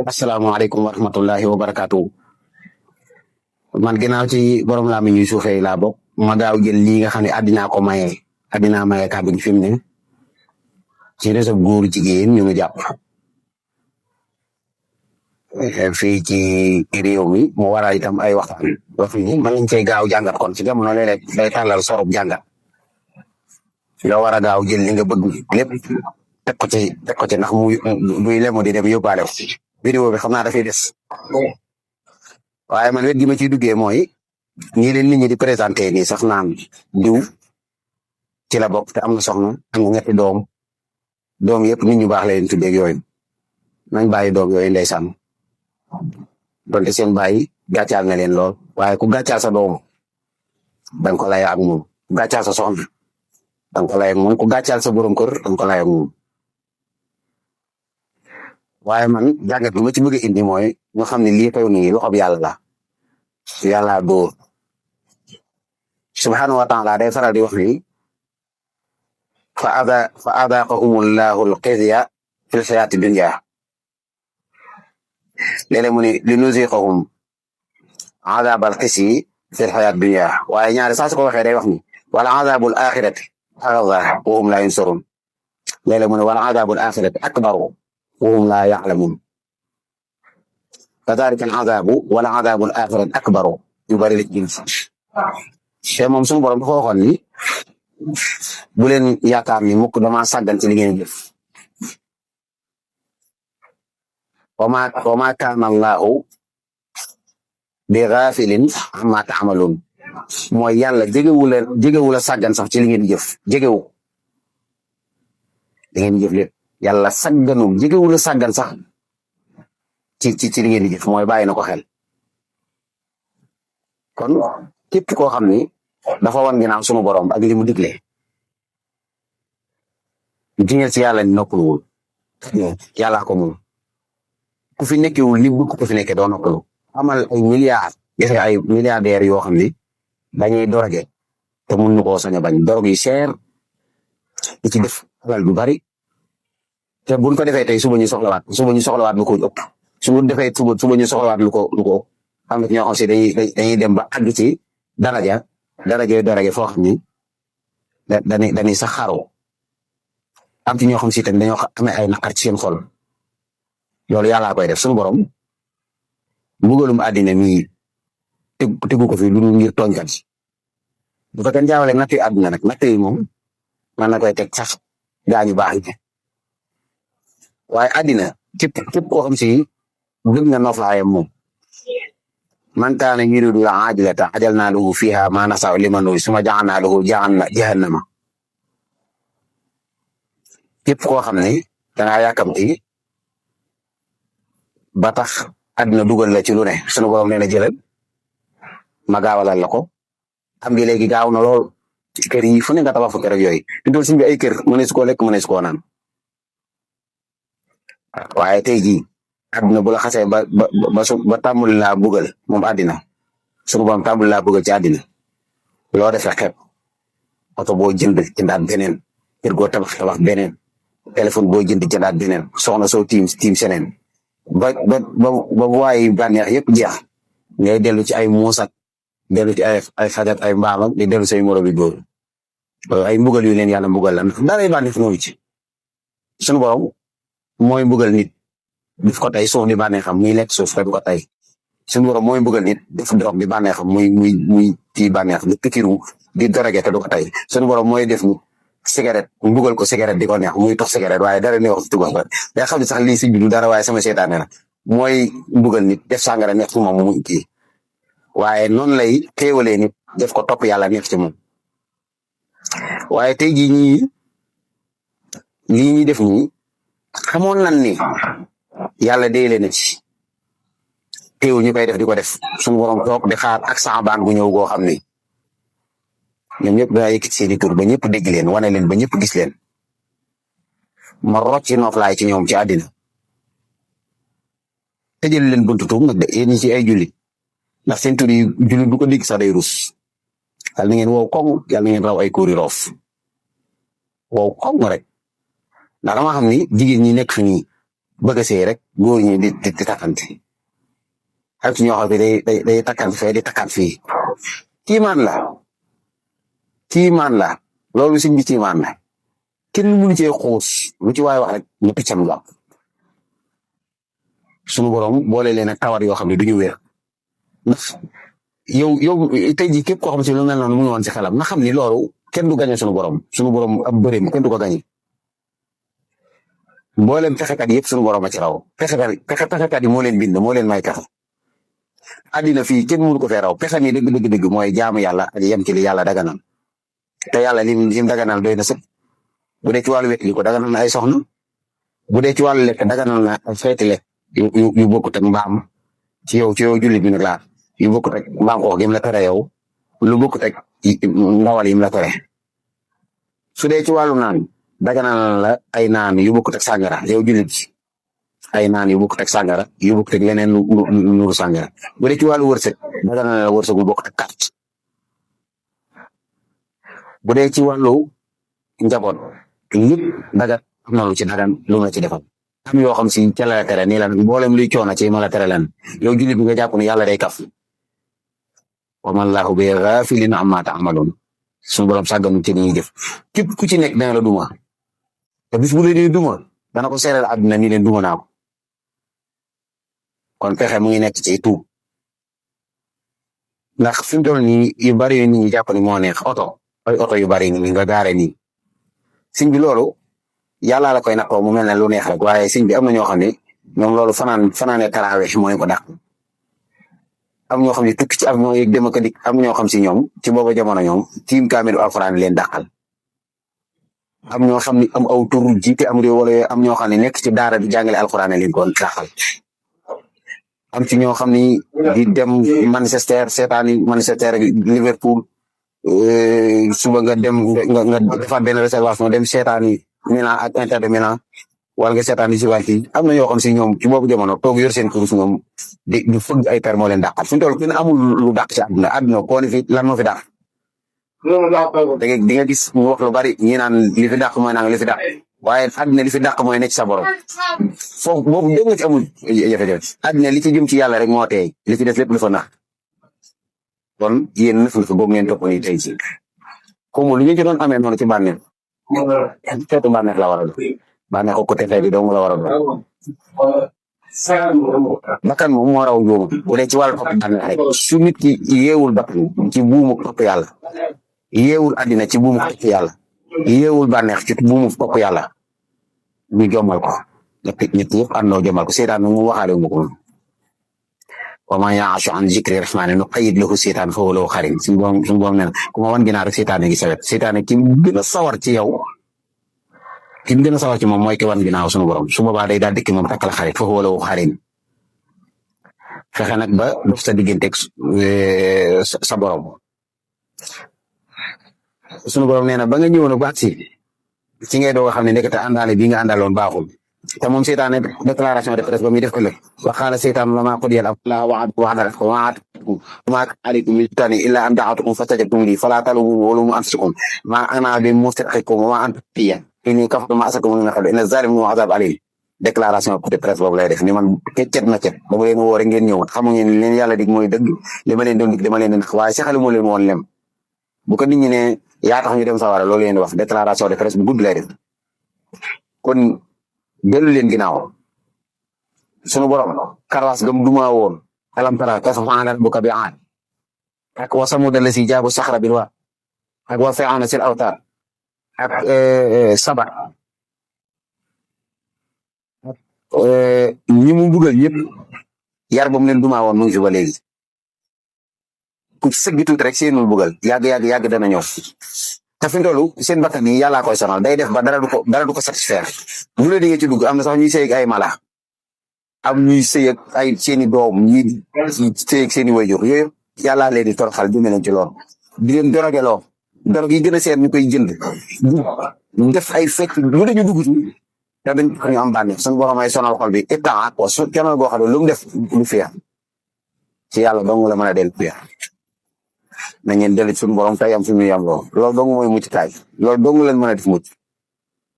asalaamaaleykum wa rahmatullahi wa barakaatu. Man ginnaaw ci borom laa mi ñuy suufee laa bokk ma gaaw jël lii nga xam ne addinaa ko maye addinaa maye kàddu gi fi mu ne ci réseau góor jigéen ñu ngi jàpp fii ci réew mi mu waral itam ay waxtaan wax ni mën nañ cey gaaw jàngat kon ci jamono léeg-léeg day tàllal sorob jàngat nga war a gaaw jël li nga bëgg lépp teg ko ci ndax muy lemu di dem yóbbaale ko vidéo bi xam naa dafay des waaye man wet gi ma ciy duggee mooy ñii leen nit ñi di présenté nii sax naan diw ci la bokk te am na soxna am na ñetti doom yëpp nit ñu baax la leen tuddee yooyu nañ bàyyi doom yooyu ndeysaan donte seen bàyyi gàccaal na leen lool waaye ku gàccaal sa doom danga ko lay ak moom ku gàccaal sa soxna danga ko lay ak moom ku gàccaal sa borom kër danga ko lay ak moom waaye man jàngat bi ma ci bëgg a indi mooy ñu xam ne lii xew nii loxob yàlla la yàlla dóor subhanahu wa taala day faral di wax ni fa adaqahumullahu alxizya fil xayaati dunya léeg-léeg mu ne li nuziqahum azabal xisyi fil xayaati dunya waaye ñaari saa su ko waxee day wax ni wala azabul axirati axza wa hum la yunsurun léeg-léeg mu ne wala azabul axirati akbaru wa hum la ya'lamun kadhalika al azabu wala azabul axirati akbaru yu bari la te moom suñu borom dafa waxoon ni bu leen yaakaar ni mukk dama sàggan ci li ngeen def wa ma kaana allahu bi ghafilin amma ta'malun mooy yàlla jegewu la sàggan sax ci li ngeen jëf jegewu li ngeen jëf lépp yàlla sàgganum jegewu la sàggan sax ci li ngeen di jëf mooy bàyyi na ko xel kon képp koo xam ni dafa wan ginnaaw sunu borom ak li mu digle jingel ci yàlla ni noppaluwul yàllaa ko moom ku fi nekkewul li bëgg ko fi nekke doo noppalu amal ay milliards gis nga ay milliardaires yoo xam ni dañuy doroge te mun ñu koo sañ a bañ dorog yi cher di ci def alal du bari te buñ ko defee tey suba ñu soxlawaat lu ko ëpp su bu defee suba ñu soxlawaat lu ko ëpp xam nga ñoo xam si dañuy dem ba àgg ci daraje foo xam ni dañuy sax xaru am ci ñoo xam si tamit dañoo amee ay naqar ci seen xol loolu yàllaa koy def suñu borom mbugalum àddina mi tegu ko fi lu ngir tooñkat bu ko kenn jaawale natt yi àdduna nag natt yi moom man na koy teg sax gaañu baax yi waaye àddina képp koo xam si gëm nga noflaayam moom man kaana yuriidu al-aajilata ajalnaa lahu fiihaa maa nasa'u liman nuriidu summa ja'alnaa lahu jahannama képp koo xam ne dangaa yàkkamti ba tax àddina dugal la ci lu ne sunu borom nee na jëlal ma gaawalal la ko am gi léegi gaaw na lool kër yi fu ne nga tabax fu kër ak yooyu di doon suñu bi ay kër mënees koo lekk mënees koo naan waaye tey jii àddina bu la xasee ba tàmbali laa bugal moom àddina sunu borom tàmbali laa bugal ci àddina loo defee xeeb oto boo jëndaat beneen kër goo tabax beneen téléphone boo jëndaat beneen soxna soo tiim seneen ba waaye bànneex yëpp jeex ngay dellu ci ay muusak dellu ci ay xajat ay mbaamam di dellu say moro bi dóor ay mbugal yu leen yàlla mbugal la ndax daray bànneex ñëw ci sunu borom mooy mbugal nit def ko tey suuf di bànneexam muy lekk suuf te du ko tey suñu borom mooy mbugal nit def drogue di bànneexam muy tii bànneex di pikiru di dorage te du ko tey suñu borom mooy def ni cigarette mbugal ko cigarette di ko neex muy tox cigarette waaye dara neex ci tubaab day xam ne sax lii si bi du dara waaye sama seetaane la mooy mbugal nit def sàngara neex ci moom muy kii waaye noonu lay xéewalee nit def ko topp yàlla neex ci moom waaye tey jii lii ñuy def nii xamoon nan ni yàlla day leen ci teew ñu koy def di ko def suñu borom toog di xaar ak saabaan gu ñëw goo xam ni ñoom ñëpp daa yëkkati seeni tur ba ñëpp dégg leen wane leen ba ñëpp gis leen ma rocc ci noflaay ci ñoom ci àddina tëjal leen buntu tuub nag de yéen ñi ci ay jullit ndax seen tur yi jullit bu ko dégg sax day rus yàlla na ngeen wow koŋ yàlla na ngeen raw ay kóori roof wow koŋ rek ndax dama xam ni jigéen ñi nekk fi nii bëgg a sëy rek góor ñi di takkante ak ci ñoo xam ne day takkante fee di takkaat fii kiimaan la loolu sëñ bi kiimaan la kenn mënu cee xuus lu ci waay wax rek ñu piccam jàpp sunu borom boole leen ak tawar yoo xam ne du ñu wér ndax yow tey jii képp koo xam si lu mel noonu mu ngi woon si xelam na xam ni loolu kenn du gañe sunu borom ab bëreem kenn du ko gañe mboolem pexekat yëpp sunu borom a ci raw pexekat yi moo leen bind moo leen may pexe àddina fii kenn mënu ko fee raw pexe mi dëgg mooy jaamu yàlla ak yem ci li yàlla daganal te yàlla lim daganal doy na sëkk bu dee ci wàllu wet li ko daganal na ay soxna bu dee ci wàllu lekk daganal na ay xeeti lekk yu bokkut ak mbaam ci yow jullit bi nag laa yu bokkut ak mbaam xoox gi mu la tere yow lu bokkut ak ndawal yi mu la tere su dee ci wàllu naan daganal la ay naan yu bokkut ak sàngara yow jullit bi ay naan yu bokkut ak sàngara yu bokkut ak leneen lu nuru sàngara bu dee ci wàllu wërsëg daganal la wërsëg bu bokkut ak carte bu dee ci wàllu njaboot lépp dagat am na lu ci dagan lu na ci defal am yoo xam si ca la tere nii la mboolem luy coono ci ma la tere lan yow jullit bi nga jàpp ne yàlla day kaf wa ma llaahu bi gaafilin ammaa ta'maluun suñu borom sàgganu ci ñuy def képp ku ci nekk dana la duma te bis bu leen duma dana ko seeral àdduna ni leen duma naa ko kon pexe mu ngi nekk ci tuub ndax fi mu toll nii yu bari yu nit ñi jàpp ni moo neex ay oto yu bari ni nga gaare nii sëñ bi loolu yàlla la koy nattoo mu mel ne lu neex rek waaye sëñ bi am na ñoo xam ne ñoom loolu fanaane tarawih mooy ko dàq am ñoo xam ne tukki ci avion yeeg dem ak dikk am ñoo xam si ñoom ci booba jamono ñoom tiim kaamilu alxuraan leen dàqal am ñoo xam ne am aw tur jiite am réew wala am ñoo xam ne nekk ci daara di jàngale alxuraan leen ko dàqal am ci ñoo xam ni di dem Manchester seetaani Manchester Liverpool suba nga dem nga defaat benn réservation dem seetaani Milan ak Inter de Milan wala nga seetaani Juventus am na ñoo xam si ñoom ci boobu jamono toog yor seen kurus ñoom di fëgg ay per moo leen dàqal fi mu toll kenn amul lu dàq ci àdduna koo ni fi lan moo fi dàq di nga gis ñu wax lu bari ñi naan li fi dàq mooy naan li fi dàq waaye àddina li fi dàq mooy nekk sa borom foofu boobu dégg nga ci amul jafe-jafe àddina li ci jëm ci yàlla rek moo teey li ci des lépp lu fa nax kon yéen nëf boobu ngeen topp nii tey ci comme lu ñu ci doon amee noonu ci bànneex xeetu bànneex la war a doon bànneex ko côté xeet yi dong la war a doon bakkan moom moo raw juuma bu dee ci wàllu topp bànneex rek su nit ki yeewul bakkan ci buumu topp yàlla yeewul àddina ci buumu topp yàlla yeewul bànneex ci buumu topp yàlla ñu jommal ko ñett yëpp àndoo jommal ko seetaan mu waxaale wu ma ko wa man ya'shu an zikri rahmaani nuqayyid lahu seytaan fa huwa lahu qarin suñu borom nee na ku ma wan ginnaaw rek seytaane gi sawet seytaane ki gën a sawar ci yow ki gën a sawar ci moom mooy ki wan ginnaaw suñu borom su boobaa day daal dikki moom takkal xarit fa huwa lahu qarin fexe nag ba dox sa digganteeg sa borom suñu borom nee na ba nga ñëwoon ba agsi ci ngay doog a xam ne ndekete àndaale bii nga àndaloon baaxul te moom seytaane déclaration de presse ba muy def ëllëg wa qaala seytaanu lammaa qudiya al-amru wa'adakum wa maa kaana alaykum min sultaanin illaa an da'awtukum fastajabtum lii falaa taluumuunii wa luumuu anfusakum maa ana bi musrixikum wa maa antum biyya innii kafartu bimaa asraktumuu min qablu inna zaalimiina lahum 'azaabun aliim déclaration de presse boobu lay def ni man cet na cet ba mu leen woo rek ngeen ñëw xamu ngeen leen yàlla dig mooy dëgg li ma leen doon dig dama leen di nax waaye saxalu moo leen woon lem bu ko nit ñi ne yaa tax ñu dem sawara loolu leen di wax déclaration de presse bu gudd lay def kon dellu leen ginnaaw sunu borom karawaas gam duma woon alam tara kayfa fa'ala rabbuka bi 'aad ak wa samuuda llazii jaabu saxra bil waad ak wa fir'awna zil awtaad ak saba ñi mu bugal ñëpp yar ba mu leen duma woon mu ngi fi ba léegi ku sëgg tuuti rek seenul bugal yàgg dana ñëw te fi mu toll seen bakkan yi yàllaa koy sonal day def ba dara du ko satisfaire ñu la di nga ci dugg am na sax ñuy sëy ak ay mala am ñuy sëy ak ay seeni doom ñi sëy ak seeni wayjur yooyu yàllaa leen di toroxal jëme leen ci lool di leen dorogeloo dorog yi gën a seer ñu koy jënd ñu def ay fekk lu dañu dugg ci te dañ ñu am bànneex suñu borom ay sonal xol bi état ko su kenn goo xam ne lu mu def lu fiya ci yàlla dong la mën a del fiya na ngeen dellu suñu borom tey am suñu yam loolu dong mooy mucc taay loolu dong leen mën a def mucc